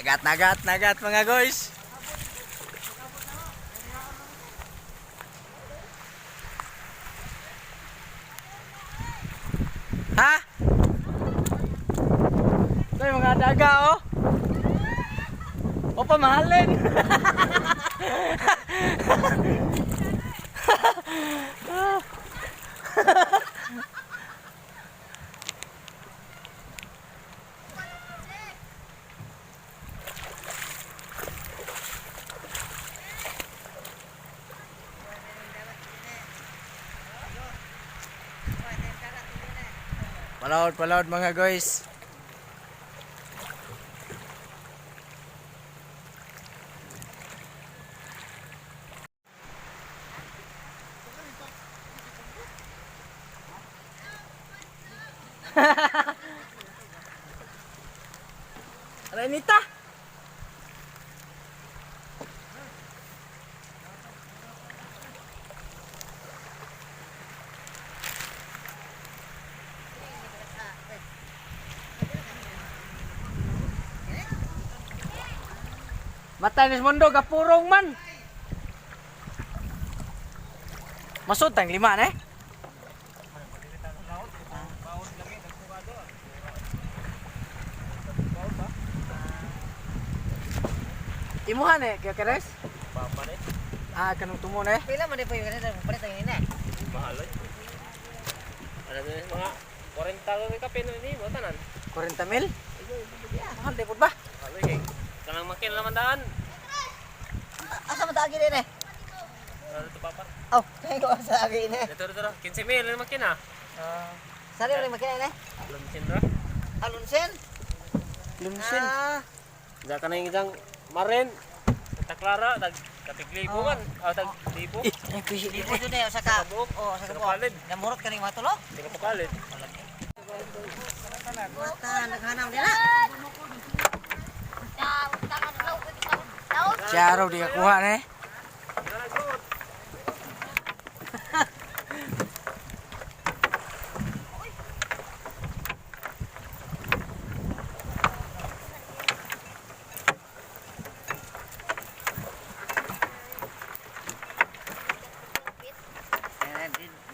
Nagat, nagat, nagat, mga guys. Ha? Ito yung mga daga, oh. O, pamahalin. Palawod, palawod, mga guys. Renita. Matay ni mundo gapurong man. Masud tang lima na eh. Imuhan eh, kaya keres? Papa na eh. Ah, kanong tumo na eh. Pila man di po yung ganito, palit ang ina. Mahal eh. Ano na yun, mga 40 ko kay kape no ini, mo tanan. 40 mil? Mahal di po ba? Mahal eh kay. Kanang makina naman daan. Asa man taagi din eh? Ano to papa? Oh, kaya ko sa agi ini. Dito dito, 15 mil ang makina. Sari mo rin makina eh. Lunsin ra. Alunsen? Lumsin. Ah, Diyan ka na yung isang marin. Santa Clara, tag katiglibo man. Ah, tag libo. Eh, ay, pisi. di po dun eh, usa ka. Sa buok. Oh, usa ka Sa buok. kapalit. Namurot ka ning mga tulo. Hindi ka palit. Mata, naghanam din na. Charo, di ka kuha na eh.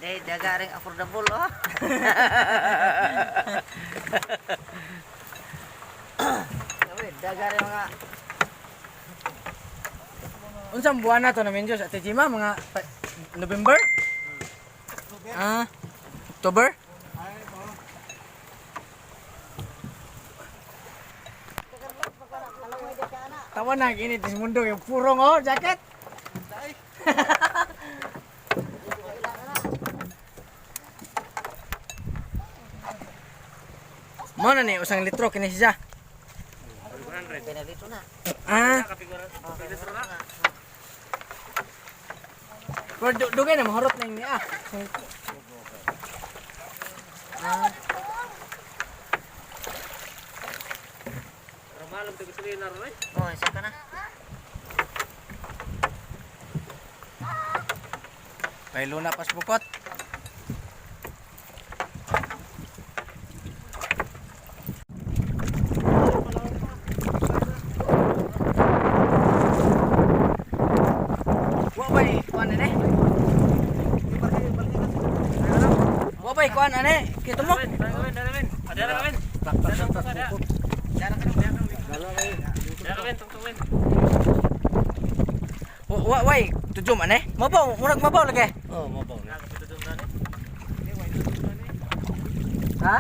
Eh, di daga ring affordable oh. Sabi, daga ring mga Unsang buwan na to namin Diyos? Ate Jima, mga November? Ah, October? Tawa na, ginit sa mundo yung purong oh, jacket. Mo na ni usang litro kini siya. 100. Pinalito na. Ah, Kapigura. Kapigura na. pero dugay na mahurot na ini ah. Ah, Pero malam to gusto nila ron eh. Oh, isa ka na. May luna pas bukot. Wa bay kuan ane? Wa bay kuan ane? Kito mo. Dalamin, dalamin. Ada dalamin. Dalamin, tungtungin. Wa way tujum ane? Mabaw, murag mabaw lagi. Oh, mabaw na. Ha?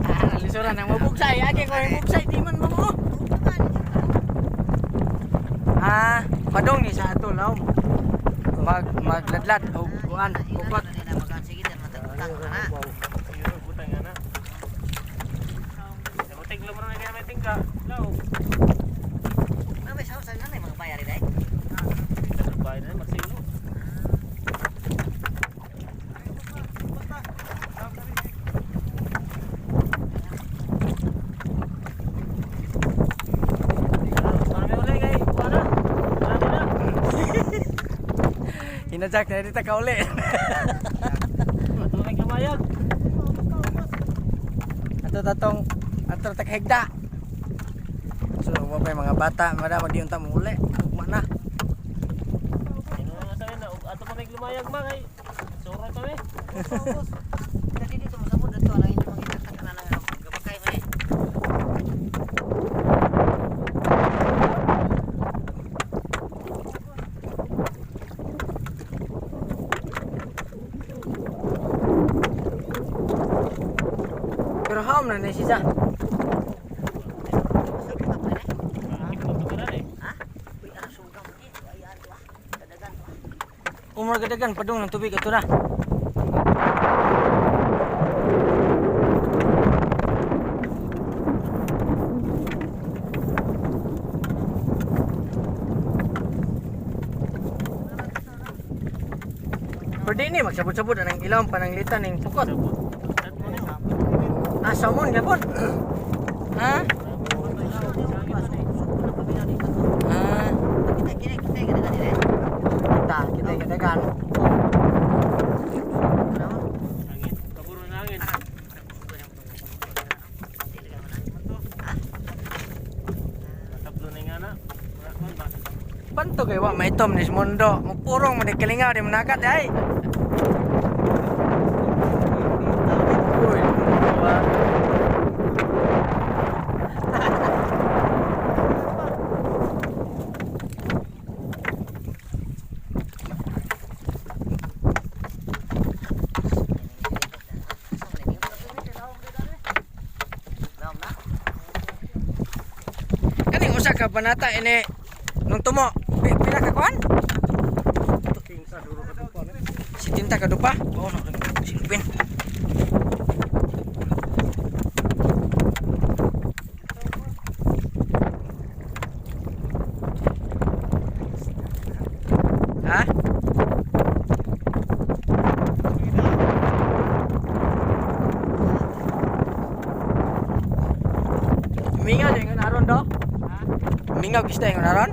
Ah, lisuran ang mabugsay. Agi ko yung bugsay, di man mo. Ah, padong ni sa ato law. Magladlad o kuan, bukot. Sige, dan matagutang ka na. Butang nga na. Mutig lang mo na kaya may tingka. Law. Ah, may sawa sa nanay mga bayari dai. Bahay na Marcelo. Marami uli kay Wala. Marami na. Na Jack, na dito ka uli. Ato may kamayag. Ato tatong ato taghigda. So, wa pa yung mga bata, mada magdiunta mo uli. Ugma na. Ano nga sa akin, ato pa may lumayag ma kay. Sura pa mi. Dati dito mo sabod dito lang hindi makita ka na lang gabakay man eh. Pero haom na ni siya. Sabod ka pa eh. Tiktok ka na eh. Ha? Uy, ah, suga mo eh. Ay, ano ah. Kadagan to ah. Umar gadagan padung ng tubig ato na. Pero di ni magsabot-sabot anang ilaw pananglitan ning pukot. Sabot. Sat mo niyo. Ah, salmon gapon. Ha? Ah, Kita kira kita kira kira eh. kita kita gadagan. Angin. Kaburo na angin. Matablo na nga na. Wala kon ba. Panto kay wa maitom ni mundo. Mupurong man kalingaw di managat ay. Uy, wa. Kaning usa ka banata ini nung tumo. Pila ka kuan? Si Tinta ka dupa? Oo, no, silupin. Ha? Mingaw din yung aron do? Mingaw gusto yung aron?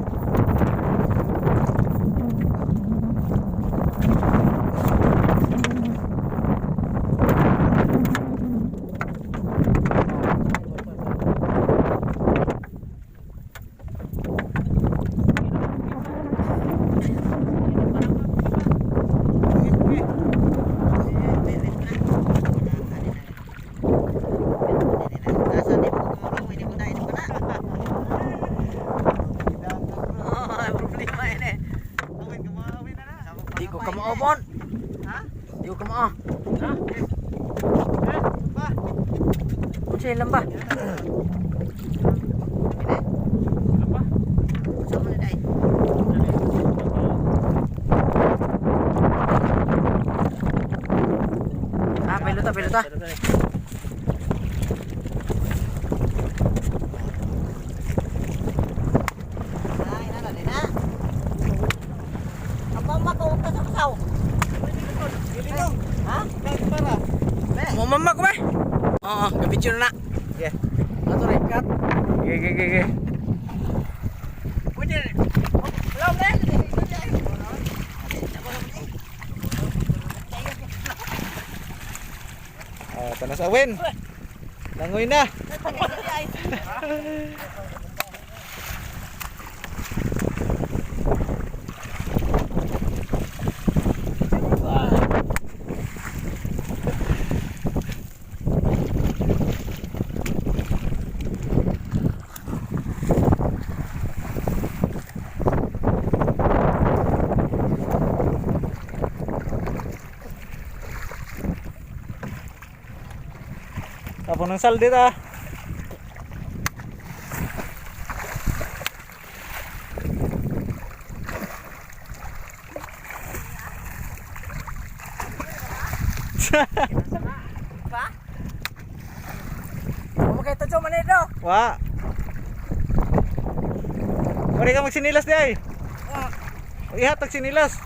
Di ko kamao bon. Di ko kamao. Ha? Unsa ilang ba? Wala pa. Ah, pilota, pilota. Mo mama ko ba? Oo, gabidyo na na. Yeah. Ato rekat. Ge ge ge ge. Pwede. Wala mo na. Ah, panas awin. Langoy na. Tapon ng sal dito ah. Mo kay tajo man do. Wa. Wala ka magsinilas di ay. Ihatag sinilas.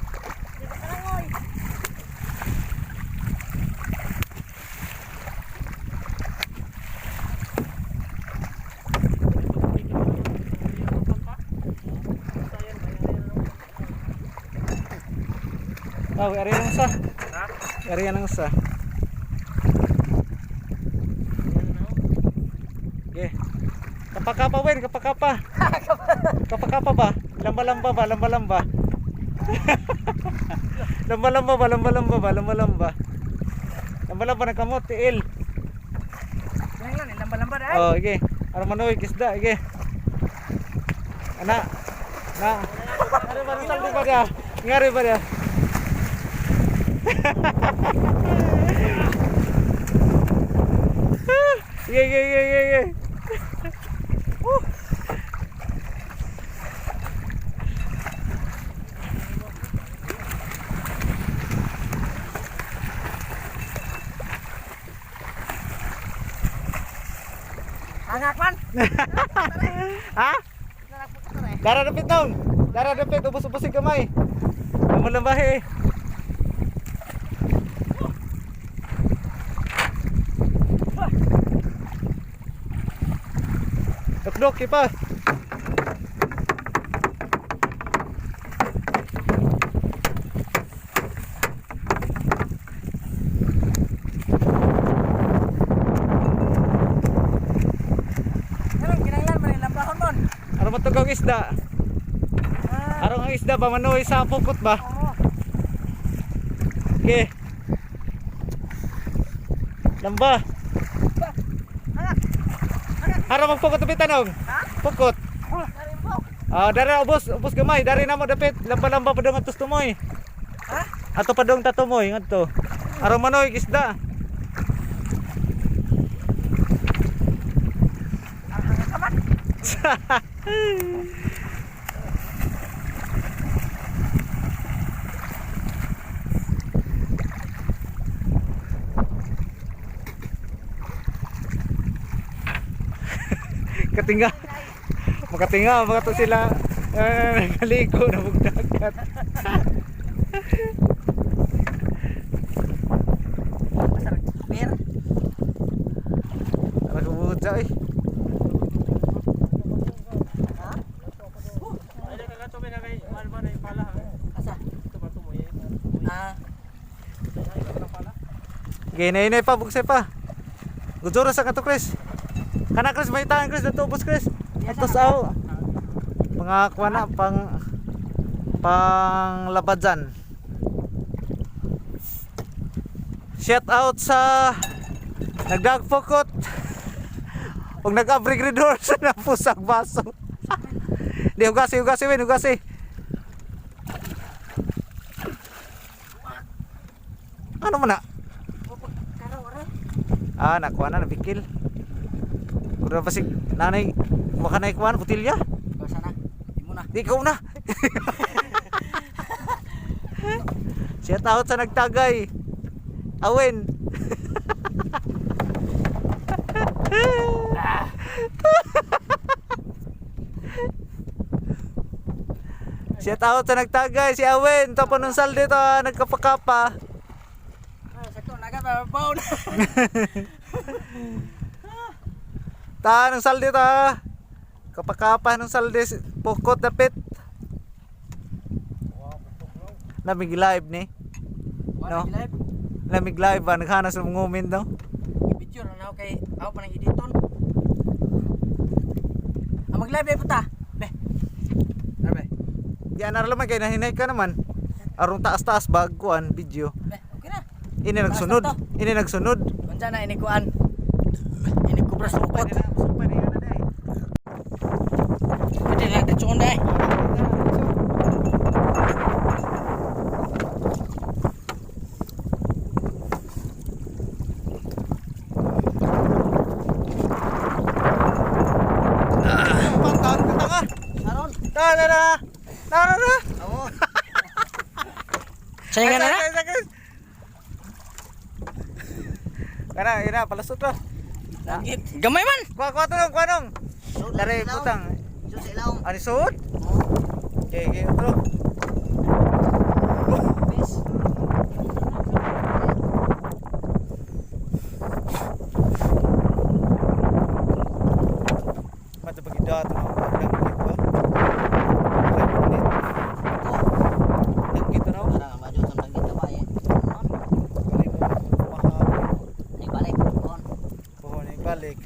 Oh, area ng usa. Ha? Area ng usa. Okay. Kapakapa wen, kapakapa. Kapakapa ba? Lamba-lamba ba? Lamba-lamba. Lamba-lamba ba? Lamba-lamba ba? Lamba-lamba. Lamba-lamba ng kamot, tiil. Yan lang, lamba-lamba dai. Oh, okay. Aron manoy isda, okay. Ana. Na. Ngari ba saldi ba dia? Ngari ba dia? Ye ye ye ye ye. Woo. Hangak man. Ha? Dara dapit dong. Dara dapit ubos-ubos yung kamay. Lamba-lambahe eh. Dok-dok ipa. Anong kinahanglan man lambahon mon? Aron matugaw ang isda. Ah, Aron ang isda ba manoy sa pukot ba? oo. Okay. Lamba. Aron magpukot dapit tanong. Ha? Pukot. Karimbo. Ah, dara ubos, ubos gamay, dari na mo dapit. Lamba-lamba pa dong atos tumoy. Ha? Ato pa dong tatumoy ngadto. Aron manoy isda. Hangak ka man. Katinga. Makatinga mga to sila. Eh, naligo na bugdagat. Masarap. Per. Tara kubudya eh. Ay, nagkakato na kay Alba na ipala ha. Asa? Ito ba tumoy? Ah, Ginay pa bugsay pa. Guduro sa kato Chris. Kana Chris may tahan Chris dato ubos Chris. Ato sa aw. Mga kuha na pang pang labadyan. Shout out sa nagdagpokot ug nag-abri door sa napusag baso. Di hugasi hugasi win hugasi. Ano man na? Karo ora. Ah, nakuha na, nabikil. Kuda pa si nanay, kumaka na ikuan, butilya. basa na. Imo na. Di ikaw na. Shout out sa nagtagay. Awin. Shout out sa nagtagay si Awin. Topo nung sal dito, ah, nagkapakapa. Ah, sakto naga pa baon. Ta nung sal dito. Ah. Kapakapa nung salde pukot dapit. Lamig live ni. No. Live. Lamig live ba naghanas ng ngumin daw. Picture na ako kay ako pa nang editon. Ah, mag-live ay puta. Be. Arbe. Di anar lamang kay nahinay ka naman. Arong taas-taas bagkuan video. Be, okay na. Ini nagsunod. Ini nagsunod. Unsa na ini kuan? Ini kubra sukot. Pwede na ditson dai. Pantan ka. Aron. Ta na na. Na na na. Oo. Sayangan na na. Kana ina palasot ra. Langit. Gamay man. Kuha kuha tunong kuha nong. Sud Dare sa ilawom. putang. Sud sa ilawom. Ani suod? Okay, okay, otro. Peace. Mata pagi dato na ang dagit ba? Oh. Dagit na. Para madyo tong dagit. Plastic.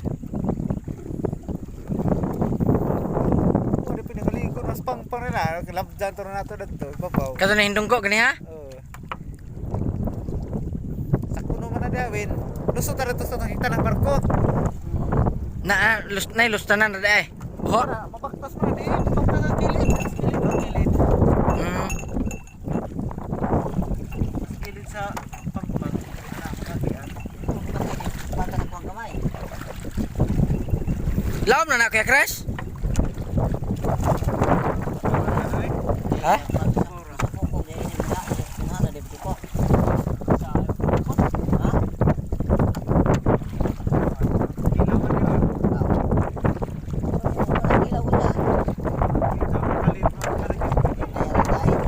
Oh, di pinakaliko mas pangpang na. Labjan to na nato dadto, ibabaw. Kato na hindong ko gani ha? Oo. Sakto naman na dawin. Lusot na rin to sa nakita ng barko. Na ah, lus nay lustanan ra ay. Buho. Para, mabaktas mo na di. Mabaktas ang kilid. Ang kilid, ang kilid. Ang kilid sa pangpang. Na, kagian. Bata na kuwang gamay. Laom na na Kuya Crash? Ha? Sa pukong niya ini mga mga na debti ko. Ha? Wala wala. Ay tayo.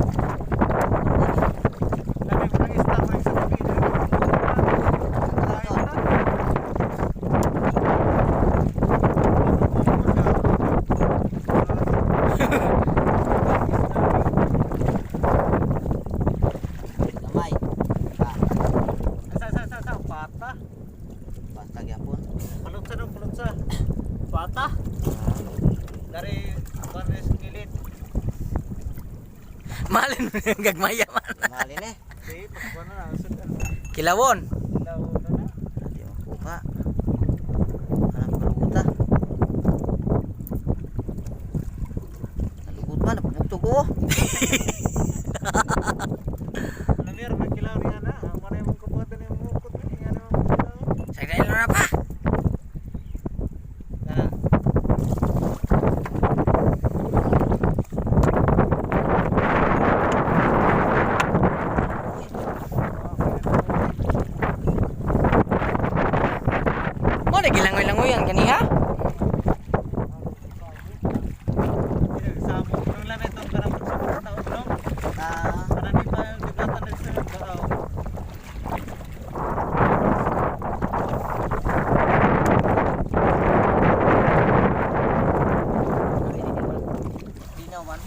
Gamay. Ah, Pata. basta gyapon. Palutsa no, palutsa. Pata. Dari baris kilid. Malin mo yung gagmaya man. Malin eh. Di, pagkuha na na. Sud, ano, Kilawon. ilaw na na. Di makuha. Anang kaluguta. Nalugot man, napabugtog ko. Ano meron, may kilaw niya na. Ang manay mong kabuhatan yung mukot ni. Nga naman mong kilaw. Sagdai na pa. Na. Mo na gilangoy-langoyan kani ha? Sa mo, nung lamay itong karang sa mga tao, no? Ah, Para di pa yung dibatan na sa mga tao. linaw man.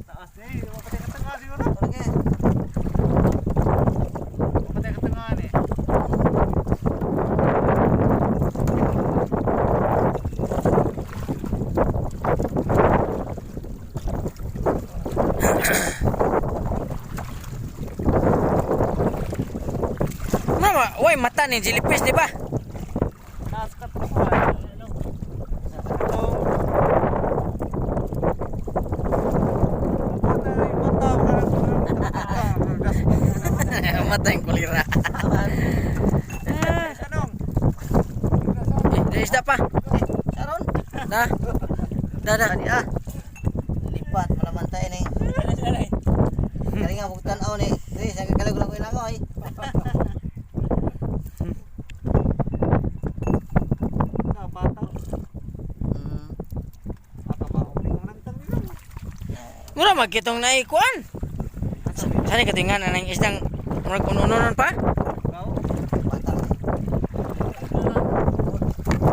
Taas eh, mapatay ka tanga siguro. Mapatay ka tanga eh. Mama, way mata ni jellyfish di ba? Taas ka to. Ano? Itong... Mata, mata, Mata yung kulira. Anong? Eh, ada isda pa. Sharon, Da. Da da. Tadi ah. Lipat malaman tayo ni. Kali nga bugtan aw ni. Dili sa kagalag lang ko ay. Na, bata. Bata ba? Ang nagtang nila. Mura magkitong naikuan. Sani katingan anang isdang murag uno-unonon pa? Ikaw? Bata.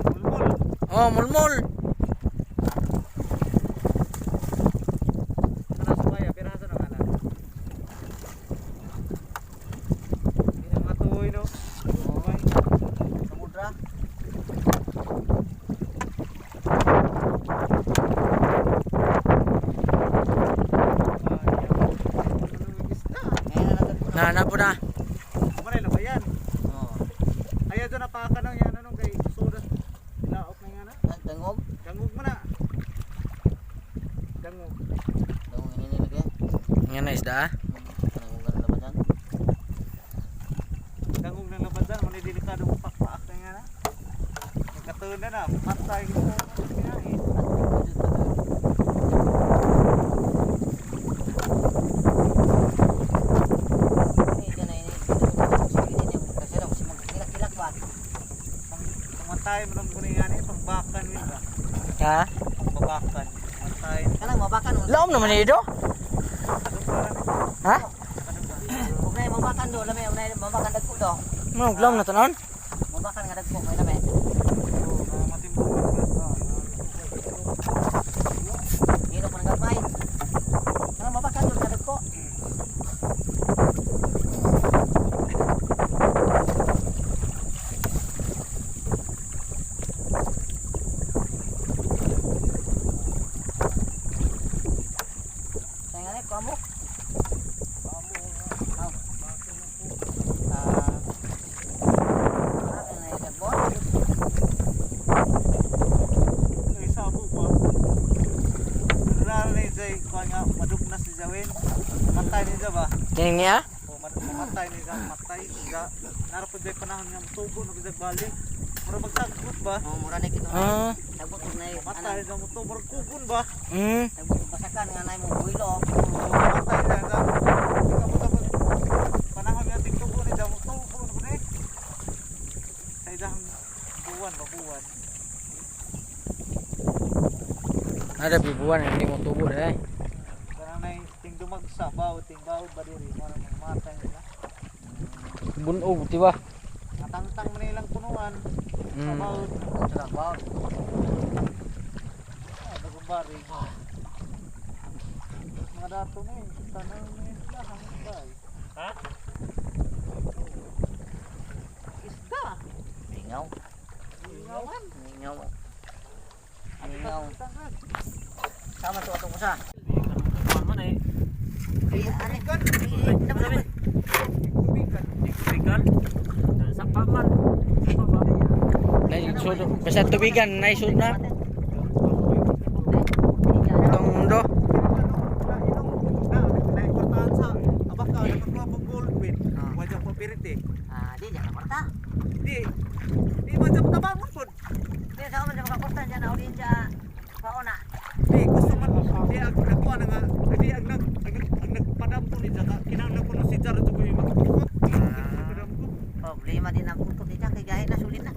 Bulbul. Oh, mulmul. Ano sa kaya? Pirasa na nga na. Hindi na matuloy, no? Okay. Samudra. Ngayon na nagkakuna. Na na po na. Maray na ba yan? Oh. Ayaw doon napaka nang yan anong kay sudas. Laok na nga na. Ang dangog. Dangog mo na. Dangog. Dangog ini lagi. Nga na isda ah. Dangog ang labadan. Dangog ng labadan. Muna delikado mo pakpaak na nga na. Nagkatuon na na. Patay ko sa kinain. Kilak-kilak ba? Pangmantay mo lang kunin yan eh. Pangbakan yun ba? Ha? Pangbabakan. Pangmantay. Kanang mabakan. Laom naman ni do. Ano pa rin? Ha? Ano ba? Huwag na mabakan do, lami, huwag na mabakan dagko do. Mo laom na tanon. Mabakan nga dagko may nami. Oo, matimbog. Hino pa ng gamay. Kana mabakan jud nga dagko. Kaya nga ko amo. Aw. Ah. Ah, na isagbot. Ay, sabo pa. Lalo na yung kuha nga, madugnas si Jawin. Matay niya ba? Kining niya? O, matay niya, matay. Niya. Narapod yung panahon nga, tubo, nagdag balik. Mura magsagbot ba? Oh, mura na kito. Ah. Sagbot og nay. Matay niya mo to, mura kugon ba? Sagbot og basakan nga nay mo builo. Matay niya, niya. Ikaw panahon nga, tigtubo niya, mo tubo na ba eh? Sa isang buwan ba, buwan. Ada bibuan hindi mo tubo dai. Kanang nay, ting dumagsa, baw, ting baw, ba diri, mura matay nila. Bunog di ba? Natangtang man ilang punuan. About Trabaho. ah, bagong bari. Mga dato na eh. Tanong na eh. Lahang ba eh. Ha? Isda. Lingaw. Lingawan. Lingaw. Lingaw. Sama to atong usa. Kuan man eh. Ay, ani. Tubigan. Dapat Tubigan. Tubigan. Sapa man. Sapa ba? Nay sud basta tubigan nay sud na. Itong mundo. Na, naimportahan sa abaka, nakakuha pong gold win. Wajang po pirite. Ah, di jangan korta. Di, di wajang tabangon po. Di sa man sa korta diyan aw din sa pauna. Di, gusto man, di ang nagkuha na nga, di ang nag, ang, ang nagpadam ko ni Jaga, kinahanglan ko no si Jared ko yung magpukot. Nagpadam ko. Problema din ang puto di kay gahi na sulid na.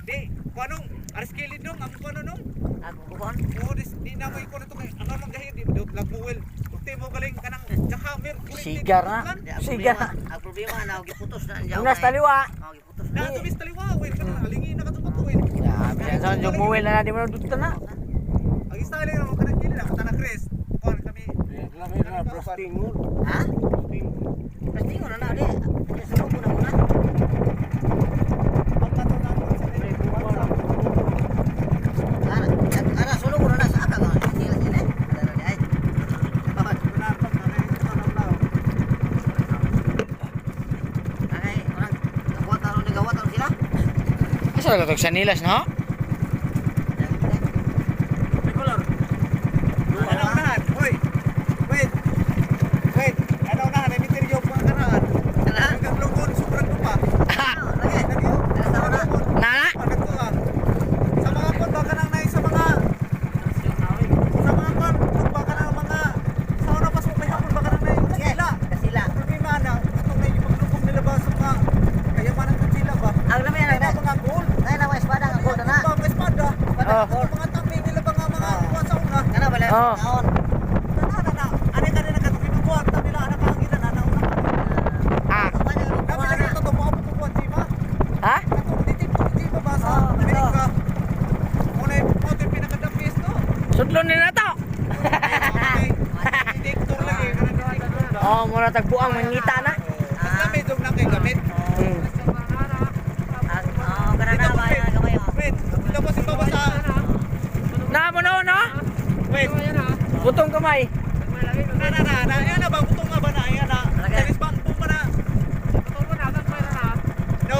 Di, kuanong, aris kilid nung, ang kuano nung. Ako gubon. Oo, di na mo ikaw na to kay ang amang gahi di dot lang buwel. Ulti mo galing kanang jackhammer. Sigar na. Di, ang Siga. problema, ang problema na giputos na ang Unas taliwa. Oh, giputos na. Na to bis taliwa wel kanang alingi na katong patuwin. Grabe sa jung muwel na di mo dudto na. Ang style lang mo kanang kili na katana Chris. Kuan kami. Ha? Plastingo na na di. Di sulod ko na muna. Ang katong ako sa Ana, ana sulod ko na na sa aka ko. Sila sila. Dara di ay. Ay, orang gawat taron ni gawat taron sila. Asa ka tog sanilas no? Regular. Ano unahan? Hoy. Wait. Wait. Ano unahan? Ay misteryo pa ang kanaan. Kana? Hanggang lungon sobrang lupa. Lagi. Lagi. Dara sa una. Na. Ano ko ah? Sa mga kon baka nang nai sa mga kon baka nang mga sa una pas mo hapon baka nang nai sila. Kasila. Problema na atong nai ipaglubong nila ba sa mga kayamanan ng sila ba? Ang lami Kaya na na mga gold. Ay na mga espada nga gold na. Ba mga espada. Espada Oh. gold. Mga taming nila ba nga mga kuwan sa una? Kana bala Oh. taon. Na na na. Ani ka rin nagkatukinukuan ta nila anak ang ina na nauna. Ah. Kami na rin to mo ko kuwan di ba? Ha? Katong ditip ko di ba ba sa Oh, Amerika? Muna yung mo yung pinaka-the best no. Sudlon ni na to. Okay. Detector lang eh, kanang detector ba? Oh, mura tagbuang mangita na. Mas lami dong na kay gamit. Oh, kana na ba gamay oh. Wait, dito po si Baba sa Na mo no no. Wait. Butong kamay. Na na na na, ayan na ba butong nga ba na ayan na. Chinese bamboo ba na? No.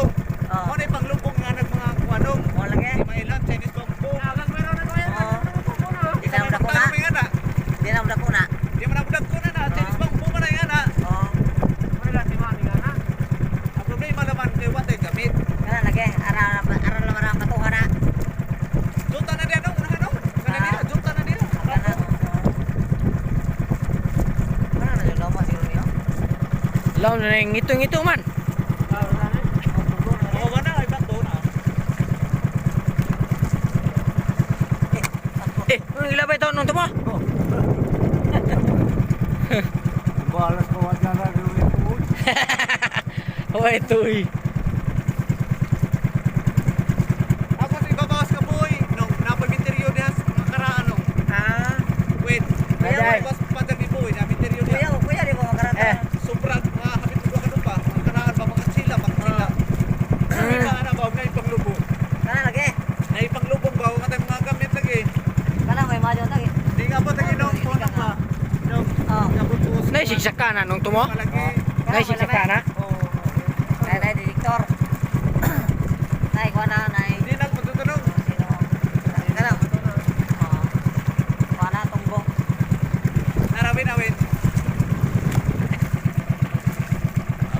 Oh. Mo na panglumbong nga nag mga kuanong. Mo lagi. Di mailan Chinese bamboo. Oh. Di Isa na mo dako na. May ana. Di na mo dako na. Di man budak ko na na Chinese bamboo man ang ana. Oh. Ang problema naman kay wa tay gamit. Kana lagi ara ara la ara matuha na. Junta na diyan nung unahan nung. Kana nila, junta na nila. Kana. Kana na yung loma siguro niyo. Law na ngito-ngito man. Oo, wala ay bato na. Eh, anong gilabay to nung tumo? Balas ko wa na Hoy, tuy. Nay sigsaka na nung tumo. Palagi. Nay sigsaka na. Nay, nay, director. Nay, kuha na, nay. Hindi na matutunog. Sino? Kana. Oo. Kuha na, tunggo. Narawin awin.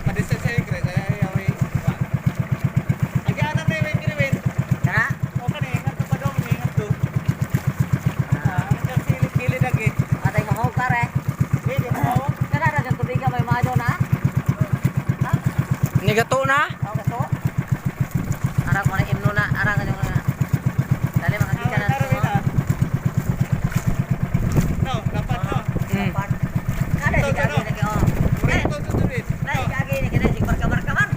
Padisen sa Chris ay awin. Agi ana may win kini win. Kana? O kani ingat to padong ingat to. Ah, ang kilid agi. Atay mahog pare. Di di mo. Kana ra jud tubig may maadyo na. Ha? Nigato na. Ako kaso. Ara ko na imno na, ara ka na. Dali makakita na. Narawin ah. No, dapat no. Kada si kagi lagi oh. Murag to to win. Nay, kagi ni kada si barka-barka man.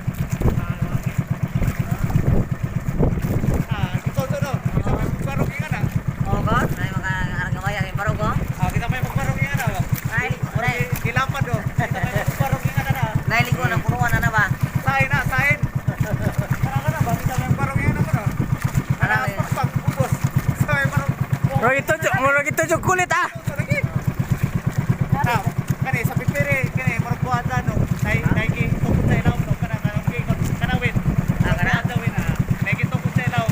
Ah, ito to no. Kita may magbarog ingan ah. Oh god, nay maka arang gamay ang barog oh. Ah, kita may magbarog ingan ah. Nay, nay, Gilapad do. Kita may magbarog ingan na. nay liko ng punuan na na ba? Sain na, sain. Tara ka na ba? Kita may barog ingan ako no. Tara, pakpak, ubos. Sa may barog. Murag ito, murag ito jud kulit ah. Lagi. Ah, kani sa pipiri kani murag buhat no. Nay nay tukod sa ilaw no kana kana kana win. Ah, kana? Kana win ah. Nay tukod sa ilaw.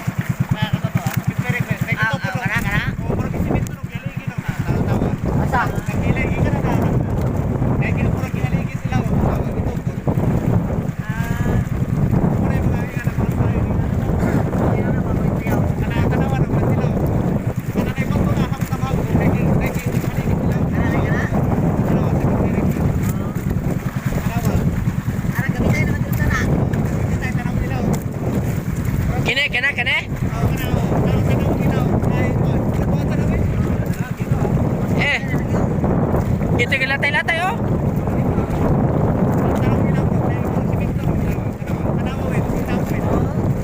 Na kato to. Sa pipiri kani nay Ah, tukod. ah, kana kana. Oh, murag simento no kiligi no na tawa. Asa? Nagkiligi ka na na. Nay murag kinaligi sila oh. Itukod. Ah, Mura yung mga ingan mga sain. sino na ba ko itiyaw? Kana kana wa no sila. Kana nay bato na hamtang hag nay nay haligi sila. Kana na kana. Kana sa pipiri. Kana wa. Arang gamitay naman dito na. Kita tanaw ilaw. Kine kene kene. Oh, kana oh. Tanaw tanaw ilaw. Ay, oh. Tanaw tanaw eh. Ah, gino. Eh, ito gilatay-latay oh. Tanaw ilaw. Ay, si Victor ilaw. Tanaw. Tanaw eh. Tanaw eh.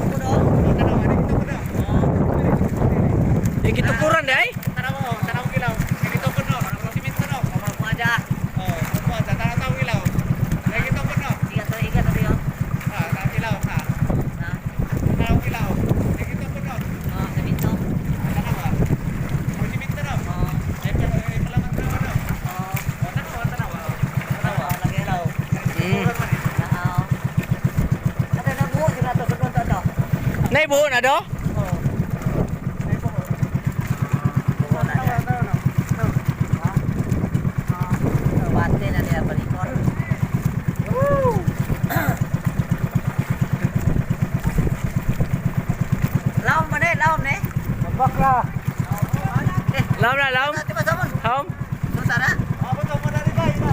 Kuno. Oh, tanaw ani kita kuno. Igitukuran di ay. Tanaw oh, tanaw ilaw. Ganito kuno. Si Victor no. Mga dya. Oh, kuno tanaw tanaw ilaw. Ay, gito kuno. Siga to, iga to diyo. Ah, tanaw ilaw ha. Ha? Tanaw ilaw. Ay, gito kuno. Oh, sa binto. Tanaw ah. Oh, si Victor no. Oh, Ay, pero ay palaman tanaw no. oh. Oh, tanaw tanaw. Tanaw lagi. Ilaw. Oo. Ato na buo sila to sunod to to. Nay buo na do. Oh. Ay, po. Buo na Tanaw siya. tanaw no. Oh. Bate na niya balikon. Laom ba ne? Laom ne? Bakla. Eh, Laom na laom. ate ba samon? Hom. Susa na. Ako to mo na rin ba ina?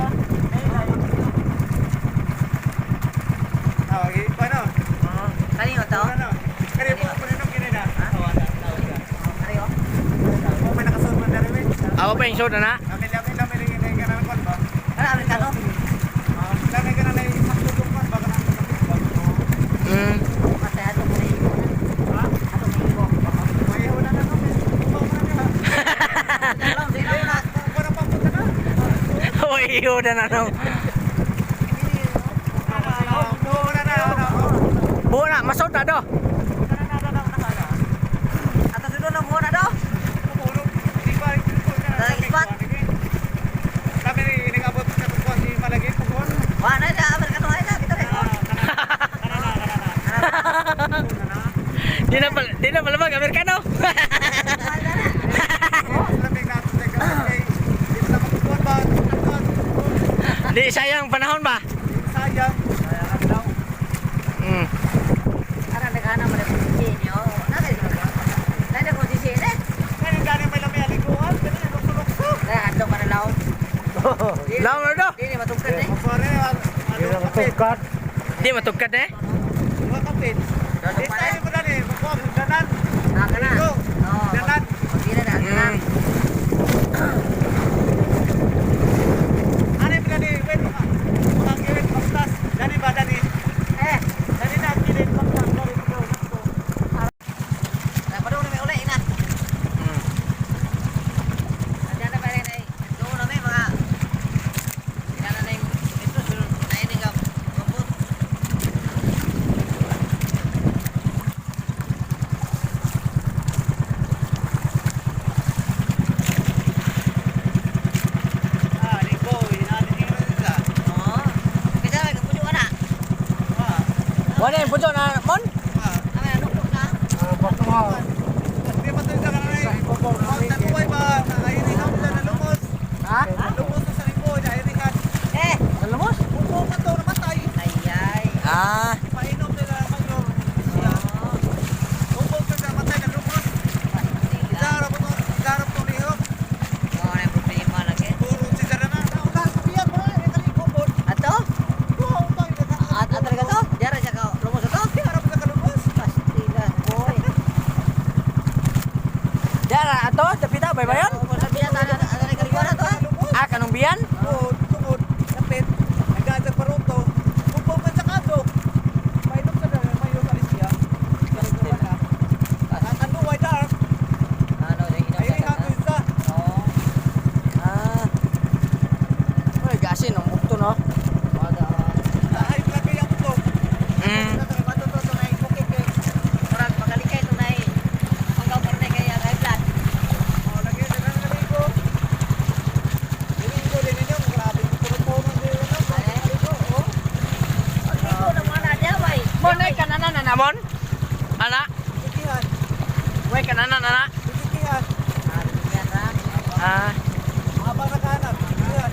Ah, okay. Paano? Oh, kanino to? Ano? Kani po po nino kini na. Wala. Kani oh. Mo may nakasunod man diri win. Awa pa yung soda na. Lami lami lami rin ini kana kon ba. Kana Amerikano? Ah, lami kana na sakto kon ba kana sakto ba. Masaya ato ko igo na. Ha? Ato ko igo. May una na no. Mo na na. Laom, sila na. Ko na pa punta na. Oy, iyo na na no. Mo na na na. Buo na, masod na do. Ato sunod na buo na do. Lami rin inabot sa pagkuhan si Malagi pagkuhan. Wa na na Amerikano ay na kita rin. Di na palabag Amerikano. Di sayang panahon ba? Sayang. Ara nagana mo na sisi niyo. Na kay Na na ko sisi ne. Kaya gani may lami aliguan, kani lukso-lukso. Na adto ka na laom. Laom na do. Dili matugkad eh. Pare, ano kapit? Di matugkad eh. Mga kapit. Di tayo mo dali, magkuha mo danan. Ah, kana. Go. Oh. Danan. Pagila na kana. Ano yung dali, wait, mga kilid baktas. Dani ba dani? Eh, Dani na kilid baktas. Dani ko ko. na padung na may uli ina. Andiyan na pa rin ay. Doon na may mga Ina na na yung ito sunod na ini ka. Kapot. Mo na yung puto na mon? Ano ko na? Hindi pa tayo sa kanay. Tanuway ba? Nairihan nila na lumos. Ha? Lumos na sa libo, nairihan. Eh. Sa lumos? Buko ka to, namatay. Ay ay. Ah, Painom nila ang mayor. Siya. Buko ka namatay ka lumos. Pastila. Darap to, darap to lihok. Mo na problema lagi. Puro si Darana. Nauna, sabihan mo, eh, kaliko po. Ato? Buko pa, At at talaga to? Diara siya ka lumos ato? Harap ka kalumos. Pastila boy. dara ato, dapita baybayon? Mo sabihan na ana ana kaliguan ato. Ah, kanong biyan? Oo, tungod, kapit, nagdadag paruto, upo man sa kado. Painom sa dala, mayor alis siya. Kalikuan na. Ang ano, ay dark, Ano yung ay inom sa rin isa. Oo. Ah. Uy, gasin ang bukto no. Wala. Ay, lagi ang to. Mm. Oh, lagi sa dala naligo. Naligo din ninyo, grabe, puno-puno din ninyo. Naligo, oh. Mon ay kananan na mon. Ana, Bikihan, way kananan ana. bikihan. Ah, Habang nakahanap, bikihan.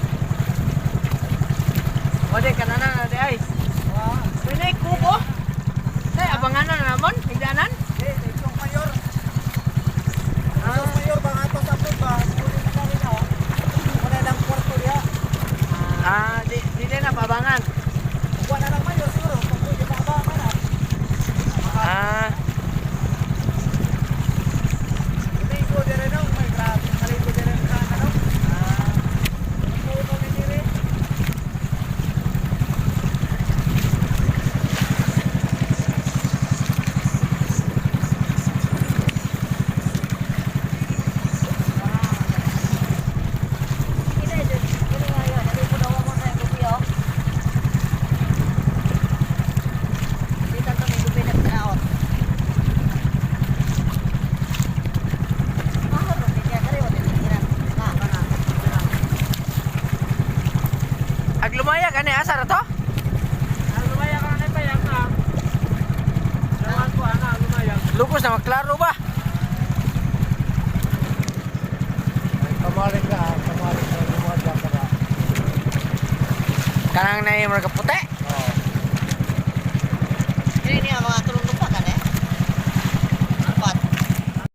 wala kananan na di ay. Wah, Uy, nay kubo. Nay abanganan na mon, higdanan. eh, itong mayor. Itong mayor, bang atos upload ba? Huli na kami na, oh. Wala lang kwarto diha. Ah, di di din na pabangan. Wala lang mayor siguro, pag pwede pa ba ka na. Ah, Ligo dire no, may grabe kaligo dire sa ano. Ah. Puno ni dire. Ag lumaya gani asa ra to? Ang lumaya ka na pa yang ka. Lawan ko ana ang lumaya. Lupos na maklaro ba? Kamalig ka, kamalig ka, lumadya ka ba? Kanang nay mga puti.